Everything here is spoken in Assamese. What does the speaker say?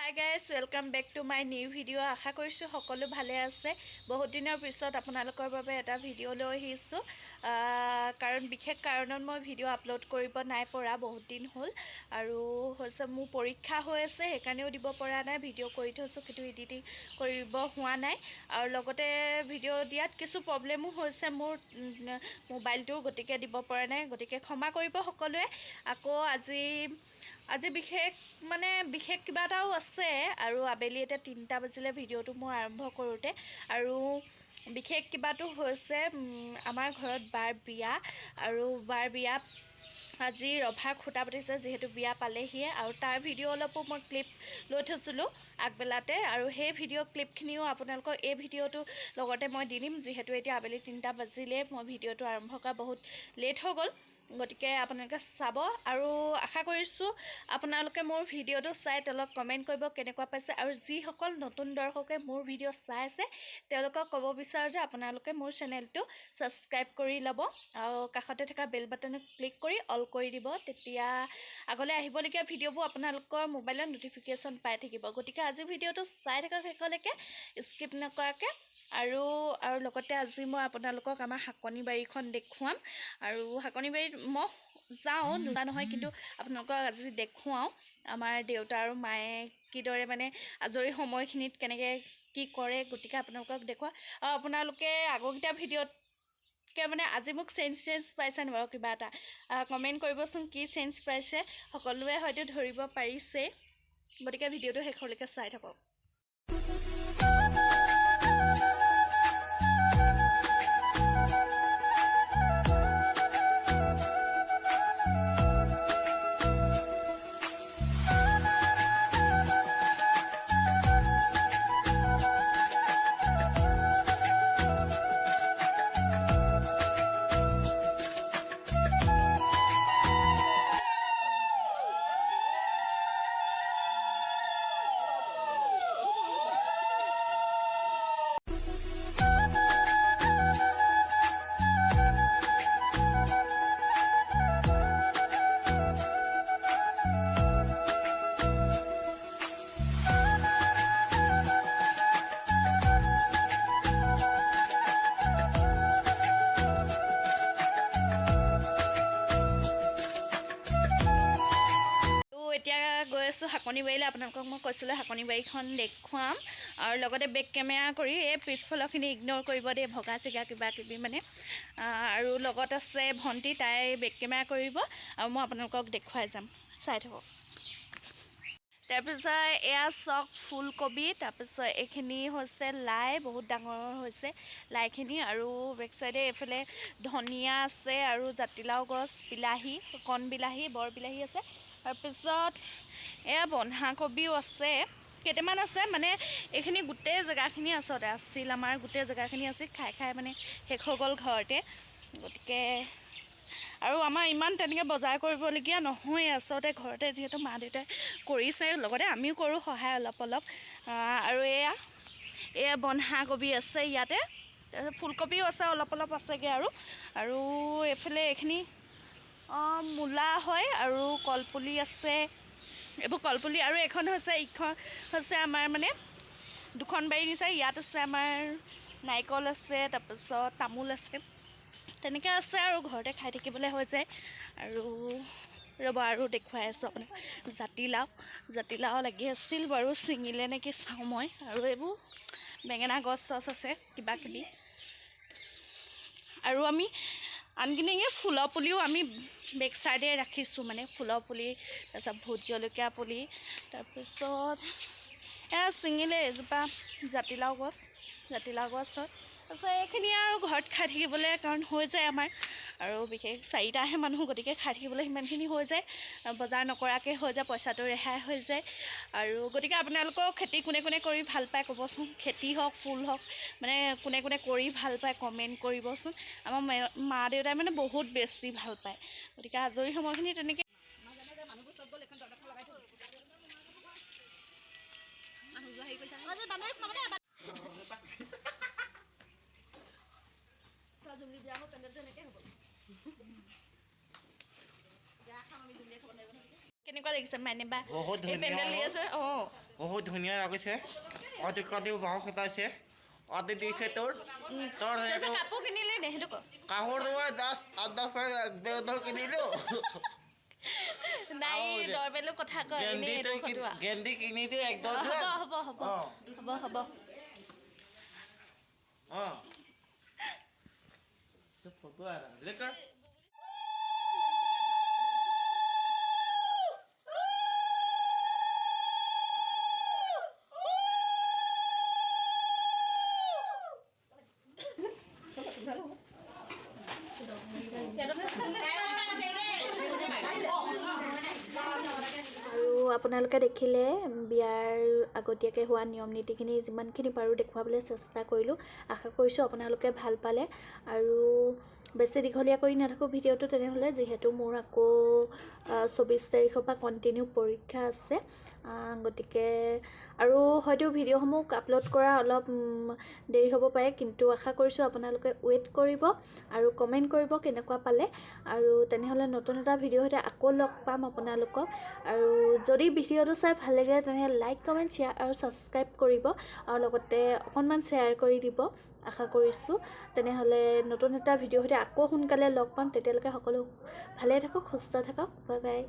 Hi guys, welcome back to my new video. আশা কৰিছোঁ সকলো ভালে আছে। বহুত দিনৰ পিছত আপোনালোকৰ বাবে এটা ভিডিঅ' লৈ আহিছোঁ। কাৰণ বিশেষ কাৰণত মই ভিডিঅ' আপলোড কৰিব নাই পৰা, বহুত দিন হ'ল আৰু হৈছে মোৰ পৰীক্ষা হৈ আছে, সেইকাৰণেও দিব পৰা নাই। ভিডিঅ' কৰি থৈছোঁ কিন্তু এডিটিং কৰিব হোৱা নাই আৰু লগতে ভিডিঅ' দিয়াত কিছু প্ৰব্লেমো হৈছে মোৰ মোবাইলটো, গতিকে দিব পৰা নাই, গতিকে ক্ষমা কৰিব সকলোৱে। আকৌ আজি বিশেষ মানে বিশেষ কিবা এটাও আছে আৰু আবেলি এতিয়া 3টা বাজিলে ভিডিঅ'টো মই আৰম্ভ কৰোঁতে। আৰু বিশেষ কিবাটো হৈছে আমাৰ ঘৰত বাৰ বিয়া আৰু বাৰ বিয়া আজি ৰভা খুঁটা পাতিছে, যিহেতু বিয়া পালেহিয়ে। আৰু তাৰ ভিডিঅ' অলপো মই ক্লিপ লৈ থৈছিলোঁ আগবেলাতে আৰু সেই ভিডিঅ' ক্লিপখিনিও আপোনালোকক এই ভিডিঅ'টো লগতে মই দি দিম। যিহেতু এতিয়া আবেলি 3টা বাজিলে, মই ভিডিঅ'টো আৰম্ভ কৰা বহুত লেট হৈ গ'ল, গতিকে আপোনালোকে চাব আৰু আশা কৰিছোঁ আপোনালোকে মোৰ ভিডিঅ'টো চাই তলত কমেণ্ট কৰিব কেনেকুৱা পাইছে। আৰু যিসকল নতুন দৰ্শকে মোৰ ভিডিঅ' চাই আছে তেওঁলোকক ক'ব বিচাৰোঁ যে আপোনালোকে মোৰ চেনেলটো ছাবস্ক্ৰাইব কৰি ল'ব আৰু কাষতে থকা বেল বাটনত ক্লিক কৰি অল কৰি দিব, তেতিয়া আগলৈ আহিবলগীয়া ভিডিঅ'বোৰ আপোনালোকৰ মোবাইলত ন'টিফিকেশ্যন পাই থাকিব। গতিকে আজি ভিডিঅ'টো চাই থাকক শেষলৈকে, স্কিপ নকৰাকৈ। আৰু আৰু লগতে আজি মই আপোনালোকক আমাৰ শাকনি বাৰীখন দেখুৱাম। আৰু শাকনি বাৰীত মই যাওঁ নোযোৱা নহয়, কিন্তু আপোনালোকক আজি দেখুৱাওঁ আমাৰ দেউতা আৰু মায়ে কিদৰে মানে আজৰি সময়খিনিত কেনেকৈ কি কৰে, গতিকে আপোনালোকক দেখুৱাওঁ। আৰু আপোনালোকে আগৰকেইটা ভিডিঅ'তকৈ মানে আজি মোক চেঞ্জ চেঞ্জ পাইছে নি বাৰু কিবা এটা কমেণ্ট কৰিবচোন, কি চেঞ্জ পাইছে। সকলোৱে হয়তো ধৰিব পাৰিছে, গতিকে ভিডিঅ'টো শেষলৈকে চাই থাকক। এতিয়া গৈ আছোঁ শাকনি বাৰীলৈ। আপোনালোকক মই কৈছিলোঁ শাকনি বাৰীখন দেখুৱাম আৰু লগতে বেক কেমেৰা কৰি এই পিছফালৰখিনি ইগন'ৰ কৰিব দেই, ভগা চিগা কিবা কিবি মানে। আৰু লগত আছে ভণ্টি, তাই বেক কেমেৰা কৰিব আৰু মই আপোনালোকক দেখুৱাই যাম, চাই থাকক। তাৰপিছত এয়া চক ফুলকবি, তাৰপিছত এইখিনি হৈছে লাই, বহুত ডাঙৰ হৈছে লাইখিনি। আৰু বেক চাইডে এইফালে ধনিয়া আছে আৰু জাতিলাও গছ, বিলাহী, কণ বিলাহী, বৰ বিলাহী আছে। তাৰপিছত এয়া বন্ধাকবিও আছে, কেইটামান আছে। মানে এইখিনি গোটেই জেগাখিনি আচলতে আছিল আমাৰ, গোটেই জেগাখিনি আছিল, খাই খাই মানে শেষ হৈ গ'ল ঘৰতে। গতিকে আৰু আমাৰ ইমান তেনেকৈ বজাৰ কৰিবলগীয়া নহয় আচলতে, ঘৰতে যিহেতু মা দেউতাই কৰিছে, লগতে আমিও কৰোঁ সহায় অলপ অলপ। আৰু এয়া এয়া বন্ধাকবি আছে ইয়াতে, তাৰপিছত ফুলকবিও আছে অলপ অলপ আছেগৈ। আৰু আৰু এইফালে এইখিনি মূলা হয় আৰু কলপুলি আছে, এইবোৰ কলপুলি। আৰু এইখন হৈছে, ইখন হৈছে আমাৰ মানে দুখন বাৰী নিচিনা। ইয়াত আছে আমাৰ নাৰিকল আছে, তাৰপিছত তামোল আছে, তেনেকৈ আছে আৰু ঘৰতে খাই থাকিবলৈ হৈ যায়। আৰু ৰ'ব আৰু দেখুৱাই আছোঁ আপোনাক। জাতিলাও, জাতিলাও লাগি আছিল বাৰু, ছিঙিলে নেকি চাওঁ মই। আৰু এইবোৰ বেঙেনা গছ চছ আছে কিবা কিবি। আৰু আমি আনকি ফুলৰ পুলিও আমি বেক চাইডে ৰাখিছোঁ, মানে ফুলৰ পুলি, তাৰপিছত ভোট জলকীয়া পুলি, তাৰপিছত এয়া ছিঙিলে এজোপা জাতিলাও গছ, জাতিলাও গছ হয়। তাৰপিছত এইখিনি আৰু ঘৰত খাই থাকিবলৈ কাৰণ হৈ যায় আমাৰ, আৰু বিশেষ 4টাহে মানুহ, গতিকে খাই থাকিবলৈ সিমানখিনি হৈ যায়, বজাৰ নকৰাকৈ হৈ যায়, পইচাটো ৰেহাই হৈ যায়। আৰু গতিকে আপোনালোকেও খেতি কোনে কোনে কৰি ভাল পায় ক'বচোন, খেতি হওক ফুল হওক, মানে কোনে কোনে কৰি ভাল পায় কমেণ্ট কৰিবচোন। আমাৰ মা দেউতাই মানে বহুত বেছি ভাল পায়, গতিকে আজৰি সময়খিনি তেনেকৈ। কেনেকুৱা লাগিছে মানে বা বহুত এই পেণ্ডেল দি ধুনীয়া। আছে। অঁ। বহুত ধুনীয়া লাগিছে। আজিকালি বাঁহ ফুটাইছে, আজি দিছে তোৰ তোৰ তই যে সেইটো কাপোৰ কিনিলি নে সেইটো ক। কাপোৰ তোমাৰ 10 10 10 কিনিলোঁ। নাই। আৰু নৰ্মেলো কথা কয় এনেই গেন্দিটো এইটো ফটোৱা। গেন্দি কিনিছোঁ এক হ'ব। ডজন। হ'ব হ'ব। অঁ। হ'ব হ'ব। অঁ, ফটোৱা। আৰু আপোনালোকে দেখিলে বিয়াৰ আগতীয়াকৈ হোৱা নিয়ম নীতিখিনি যিমানখিনি পাৰোঁ দেখুৱাবলৈ চেষ্টা কৰিলোঁ। আশা কৰিছোঁ আপোনালোকে ভাল পালে। আৰু বেছি দীঘলীয়া কৰি নাথাকোঁ ভিডিঅ'টো তেনেহ'লে, যিহেতু মোৰ আকৌ 24 তাৰিখৰ পৰা কণ্টিনিউ পৰীক্ষা আছে। গতিকে আৰু হয়তো ভিডিঅ'সমূহ আপলোড কৰা অলপ দেৰি হ'ব পাৰে, কিন্তু আশা কৰিছোঁ আপোনালোকে ৱেইট কৰিব আৰু কমেণ্ট কৰিব কেনেকুৱা পালে। আৰু তেনেহ'লে নতুন এটা ভিডিঅ'ৰ সৈতে আকৌ লগ পাম আপোনালোকক। আৰু যদি ভিডিঅ'টো চাই ভাল লাগিলে, তেনেহ'লে লাইক, কমেণ্ট, শ্বেয়াৰ আৰু ছাবস্ক্ৰাইব কৰিব আৰু লগতে অকণমান শ্বেয়াৰ কৰি দিব আশা কৰিছোঁ। তেনেহ'লে নতুন এটা ভিডিঅ'ৰ সৈতে আকৌ সোনকালে লগ পাম। তেতিয়ালৈকে সকলো ভালে থাকক, সুস্থ থাকক। Bye bye.